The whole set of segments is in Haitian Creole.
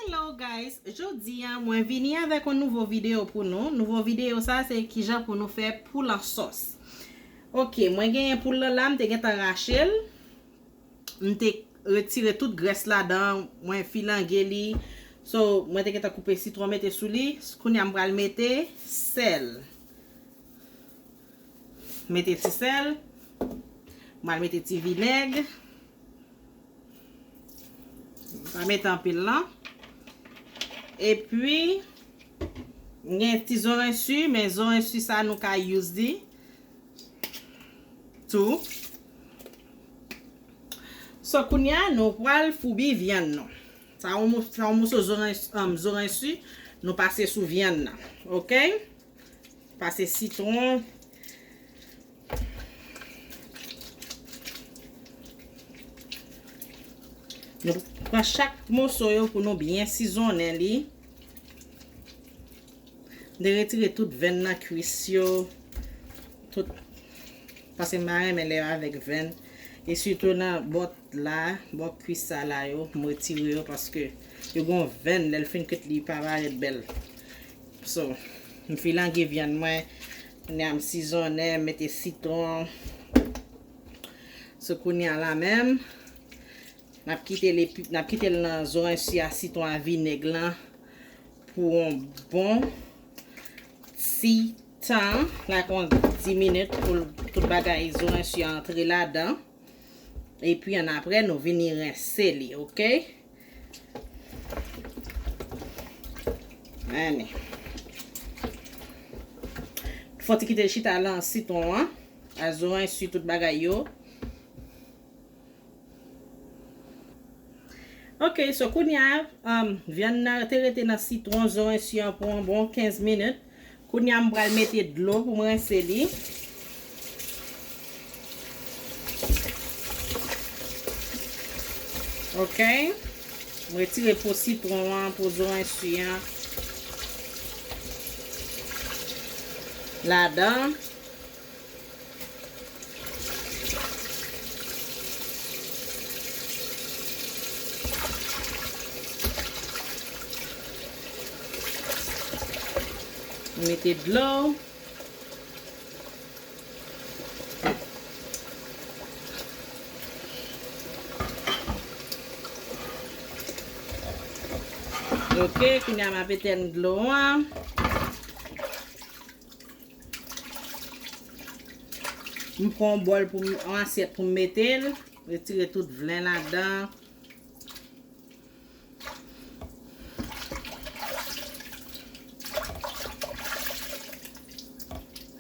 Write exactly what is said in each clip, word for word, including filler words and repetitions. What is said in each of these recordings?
Hello guys, jodi a mwen vini avèk yon nouvo videyo pou nou. Nouvo videyo sa se kijan pou nou fè poul an sòs. Ok, mwen genyen poul lan la, m te gentan rache l. M te retire tout grès ladan, mwen filange li. So, mwen te gentan koupe sitwon mete sou li. Kounye a m pral mete sèl. Mete ti sèl. M pral mete ti vinèg. Pa mete anpil lan. Epi, m gen ti zoranj si, men zoranj si sa nou ka use li tou. So, kounye a, nou pral foubi vyann nou. Sa yon mo-, sa yon moso zoranj, um, zoranj si, nou pase sou vyann nan. Ok? Pase sitwon. Nou pran chak moso yo pou nou byen sizonnen li. M te retire tout venn nan kwis yo. Tout. Paske m pa renmen lè yo avèk venn. E sitou nan bò la, bò kwis sa la yo, m retire yo paske yo gon venn, lè l fin kwit li pa parèt bèl. So, m filange vyann mwen, kounye a m sizonnen, m mete sitwon. So, kounye a la menm, n ap kite l epi, n ap kite l nan zoranj si a, sitwon a, vinèg lan pou yon bon ti tan, like yon dis minit pou l, tout bagay zoranj si a antre ladan. Epi annapre, nou vini rense li, ok? Ann. Fò ti kite l chita lan sitwon an, a zoranj si tout bagay yo. Ok, so kounye a, um, vyann nan te rete nan sitwon, zoranj si an pou yon bon kenz minit. Kounye a, m pral mete dlo pou m rense li. Ok. M retire po sitwon an, po zoranj si an ladan. Mete dlo. Ok, kounye a m ap etèn dlo an. M pran yon bòl pou m, yon asyèt pou m mete l. Retire tout vlen ladan.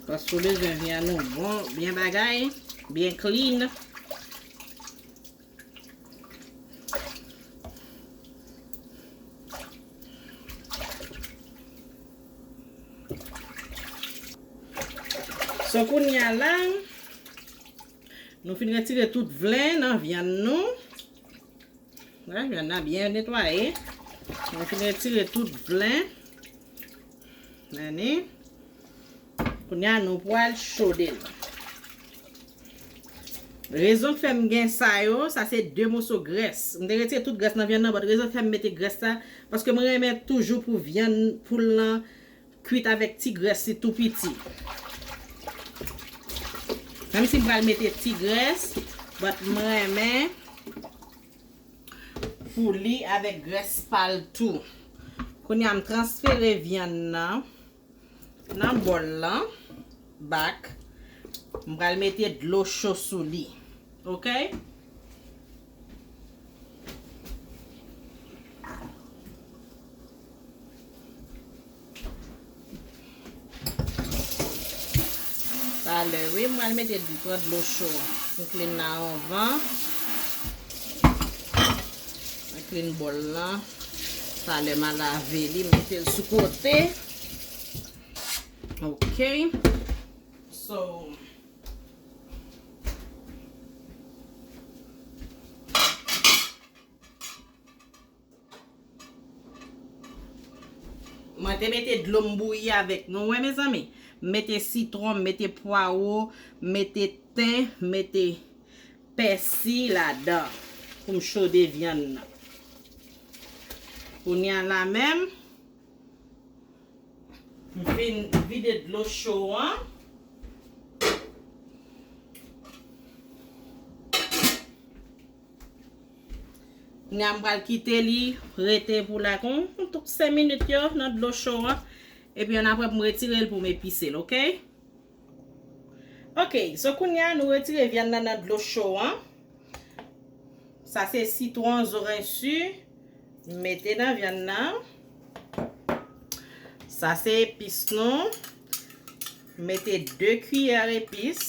Paske w bezwen vyann ou bon, byen bagay, byen clean. So, kounye a la, nou fin retire tout vlen nan vyann nou. Wè, vyann nan byen netwaye. Nou fin retire tout vlen. Ann. Kounye a, nou pral chode l. Rezon k fè m gen sa yo, sa se de moso grès. M te retire tout grès nan vyann nan, but rezon k fè m mete grès sa, paske m renmen toujou pou vyann poul lan kwit avèk ti grès li tou piti. Menm si m pral mete ti grès, but m renmen pou li avèk grès pa l tou. Kounye a, m transfere vyann nan nan bòl lan, back. M pral mete dlo cho sou li. Ok? Talè, wi, m pral mete, pran dlo cho an. M clean nan anvan. Mwen clean bòl lan. Talè m a lave li, mete l sou kote. Ok. So, mwen te mete dlo m bouyi avèk nou, wè, mezanmi. M mete sitwon, m mete pwawo, m mete ten, m mete pèsi ladan pou m chode vyann nan. Kounye a la menm, m fin vide dlo cho an. Kounye a m pral kite li rete pou la kon tout senk minit yo nan dlo cho an. Epi annapre pou m retire l pou m epise l, oke? Oke, so kounye a nou retire vyann nan nan dlo cho an. Sa se sitwon, zoranj si, m mete nan vyann nan. Sa se epis nou. M mete de kiyè epis.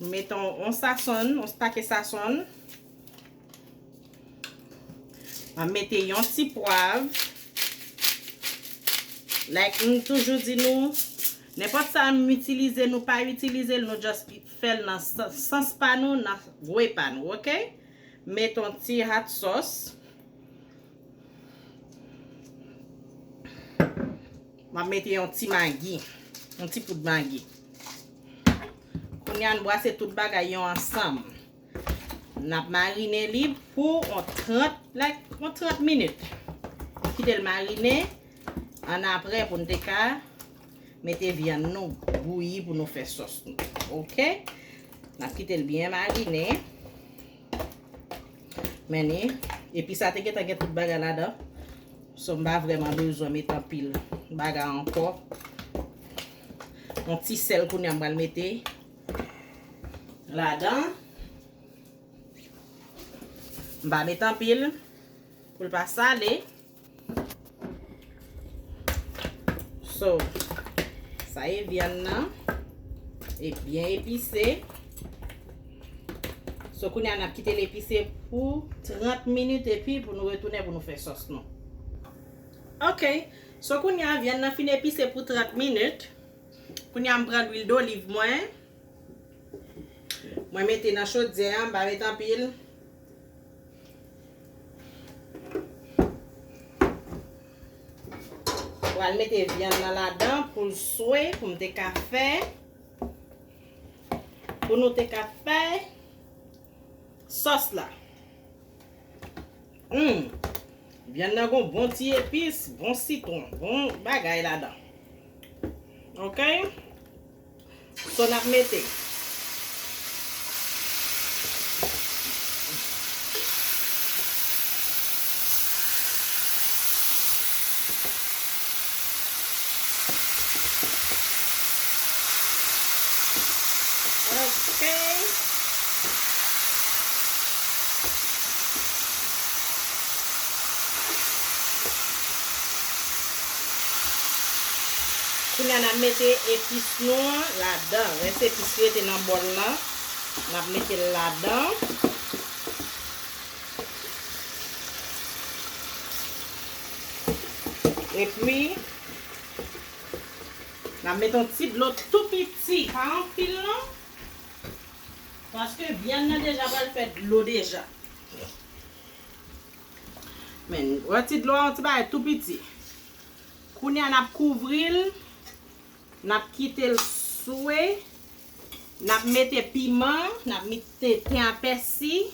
M mete yon, yon sasonn, yon pake sasonn. M ap mete yon ti pwav. Like m toujou di nou, nenpòt sa m itilize, nou pa itilize l, nou just fè l nan sans, sans pa nou, nan gwe pa nou, oke? Mete yon ti hot sauce. M ap mete yon ti magi, yon ti poud magi. Kounye a n brase tout bagay yo ansanm. N ap marine li pou yon trant, like, yon trant minit. Kite l marine. Annapre pou n te ka mete vyann nou bouyi pou nou fè sòs nou. Oke? N ap kite l byen marine. Men ni, epi sa te gentan gen tout bagay ladan. So m pa vrèman bezwen met anpil bagay ankò. Yon ti sèl kounye a m pral mete ladan. M pa met anpil pou l pa sale. So, sa e vyann nan. E byen epise. So, kounye a n ap kite l epise pou trant minit epi pou nou retounen pou nou fè sòs nou. Oke. So, kounye a vyann nan fin epise pou trant minit. Kounye a m pran lwil doliv mwen. Mwen mete nan chodyè a, m pa met anpil. Pral mete vyann nan ladan pou l swe, pou m te ka fè, pou nou te ka fè sòs la. Hmm. Vyann nan gon bon ti epis, bon sitwon, bon bagay ladan. Oke? So n ap mete. Oke. Kounye a n ap mete epis nou an ladan. Rès epis ki rete nan bòl lan, n ap mete l ladan. Epi, n ap mete yon ti dlo tou piti, pa anpil non. Paske vyann nan deja pral fè dlo deja. Men, wè ti dlo a, yon ti bagay tou piti. Kounye a n ap kouvri l, n ap kite l swe, n ap mete piman, n ap mete ten a pèsi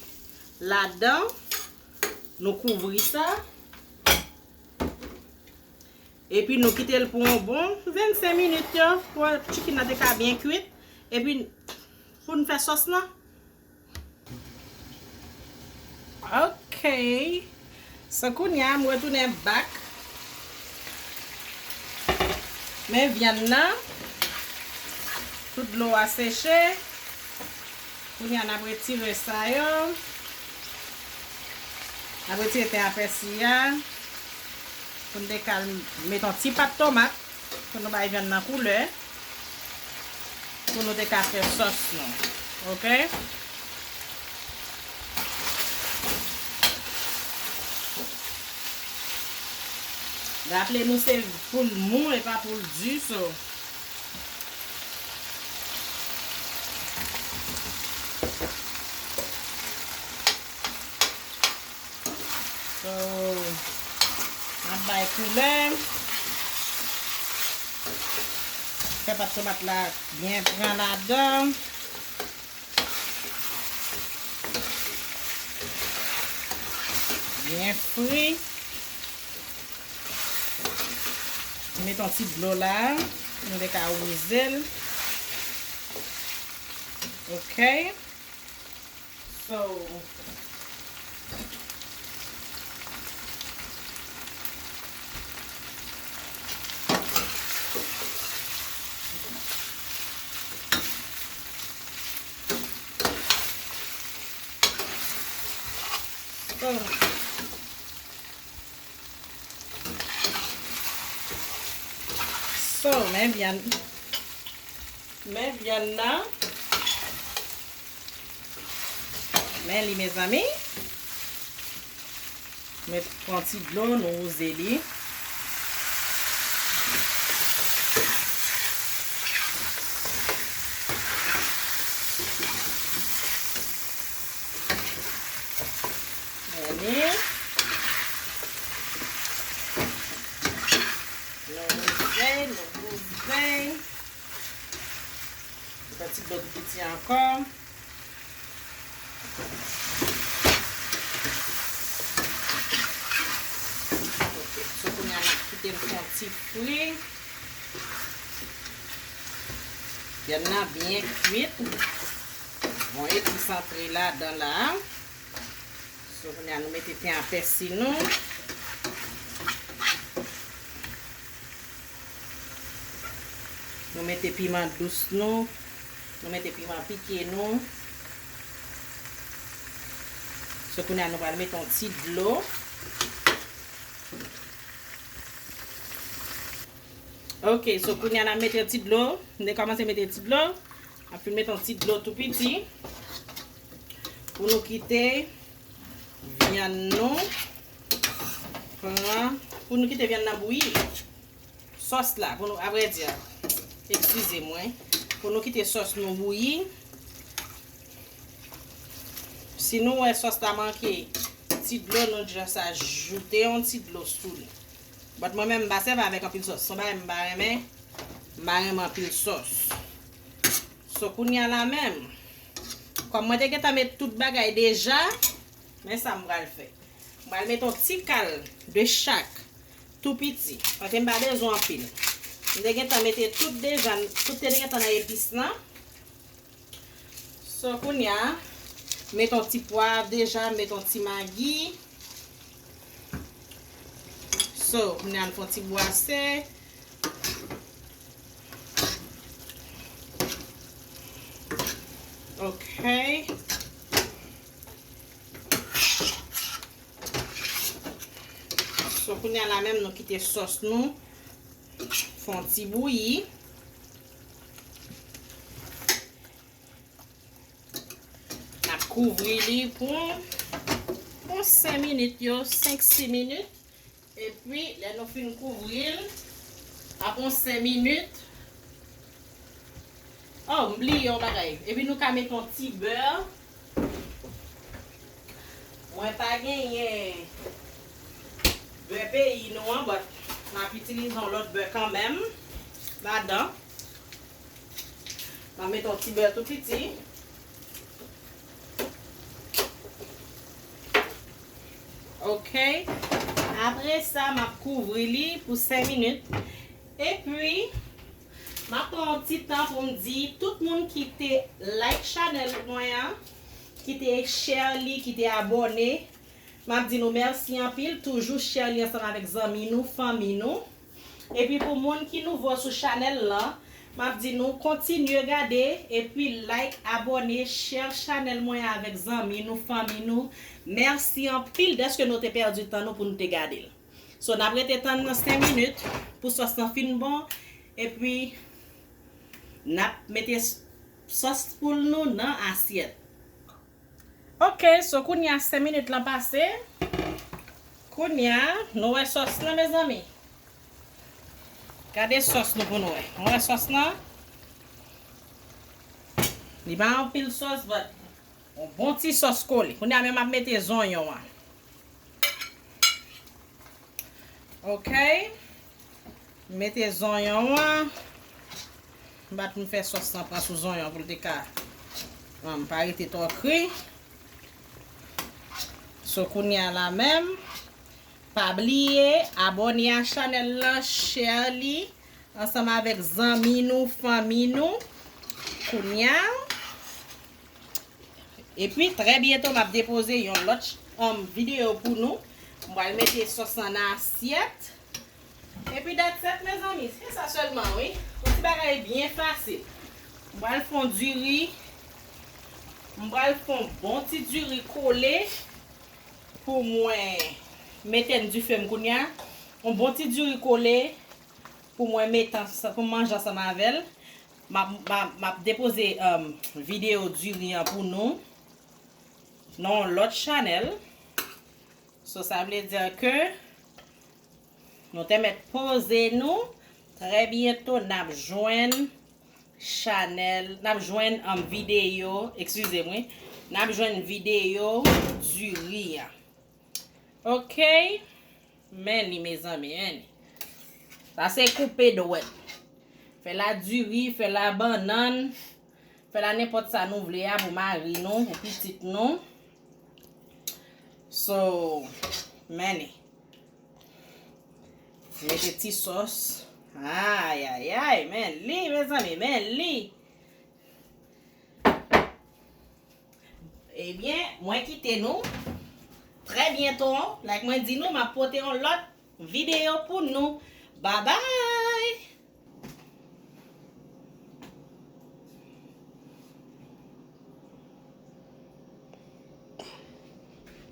ladan. Nou kouvri sa. Epi nou kite l pou yon bon vennsenk minit yo, pou chicken nan te ka byen kwit. Epi pou n fè sòs lan. Ok. So kounye a, m retounen back. Men vyann nan, tout dlo a seche. Kounye a, n ap retire sa yo. N ap retire ten a pèsi a. Pou n te ka met yon ti pat tomat. Pou nou bay vyann nan koulè. Pou nou te ka fè sòs nou. Ok? Raple nou se pou l mou e pa pou l di, so. So, n ap bay koulè. Fè pat tomat la byen pran ladan. Byen fri. Met yon ti dlo la. Nou te ka woumize l. Ok. So, so, so, men vyann, men vyann nan. Men li, mezanmi. Met pran ti dlo, nou wouze li. Men li. Nou wouze, nou wouze. Yon ti dlo tou piti ankò. Ok, so kounye a n ap kite l fè yon ti fri. Vyann nan byen kwit. Bon, epis antre ladan la. So, kounye a nou mete ten a pèsi nou. Nou mete piman dous nou. Nou mete piman pike nou. So, kounye a nou pral mete yon ti dlo. Ok, so kounye a n ap mete yon ti dlo. M te kòmanse mete ti dlo. N ap fin mete yon ti dlo tou piti. Pou nou kite vyann nou pran, pou nou kite vyann nan bouyi. Sòs la, pou nou, avrèdi, eskize mwen, pou nou kite sòs nou bouyi. Si nou wè sòs la manke ti dlo, nou just ajoute yon ti dlo sou li. But mwen menm, m pa sèvi avèk anpil sòs. Se yon bagay m pa renmen. M pa renmen anpil sòs. So, kounye a la menm, kòm mwen te gentan met tout bagay deja, men sa m pral fè. M pral mete yon ti kal de chak, tou piti, paske m pa bezwen anpil. M te gentan mete tout deja, tout te gentan nan epis lan. So, kounye a, met yon ti pwav deja, met yon ti magi. So, kounye a, n fè yon ti bwase. Ok. So, kounye a la menm, nou kite sòs nou fè yon ti bouyi. N ap kouvri li pou, pou senk minit yo, senk, sis minit. Epi, lè nou fin kouvri l, apre yon senk minit, oh, m bliye yon bagay. Epi nou ka mete yon ti bè. Mwen pa genyen bè peyi nou an, but m ap itilize yon lòt bè kanmenm ladan. M ap mete yon ti bè tou piti. Ok. Apre sa, m ap kouvri li pou senk minit. Epi, m ap pran yon ti tan pou m di tout moun ki te like chanèl mwen an, ki te share li, ki te abòne, m ap di nou mèsi anpil. Toujou share li ansanm avèk zanmi nou, fanmi nou. Epi pou moun ki nouvo sou chanèl lan, m ap di nou kontinye gade, epi like, abòne, share chanèl mwen avèk zanmi nou, fanmi nou. Mèsi anpil dèske nou te pèdi tan nou pou nou te gade l. So, n ap rete tann nan senk minit pou sòs lan fin bon, epi n ap mete s-, sòs poul nou nan asyèt. Ok, so kounye a senk minit lan pase. Kounye a, nou wè sòs lan, mezanmi. Gade sòs nou pou nou wè. Nou wè sòs lan? Li pa anpil sòs, but yon bon ti sòs kole. Kounye a menm ap mete zonyon an. Ok. Mete zonyon an. M pa t vin fè sòs lan pran sou zonyon pou l te ka, um, pa rete twò kri. So, kounye a la menm, pa bliye abòne a chanèl lan, share li ansanm avèk zanmi nou, fanmi nou. Kounye a, epi trè byento m ap depoze yon lòt um, videyo pou nou. M pral mete sòs lan nan asyèt. Epi that's it, mezanmi. Se sa sèlman, wi. Yon ti bagay byen fasil. M pral fè yon diri. M pral fè yon bon ti diri kole pou mwen mete n dife m kounye a. Yon bon ti diri kole pou mwen mete ansa-, pou m manje ansanm avè l. M ap, m ap, m ap depoze um, videyo diri an pou nou nan yon lòt chanèl. So, sa vle di ke nou te mèt poze nou. Trè byento, n ap jwenn chanèl, n ap jwenn um, videyo, eskize m, wi. N ap jwenn videyo diri a. Ok? Men li, mezanmi, men li. Sa se koupe dwèt. Fè la diri, fè la bannann, fè la nenpòt sa nou vle a pou mari nou, pou pitit nou. So, men li. Mete ti sòs. Ay, ay, ay, men li, mezanmi, men li. Ebyen, mwen kite nou. Trè byento, like mwen di nou, m ap pote yon lòt videyo pou nou. Babay!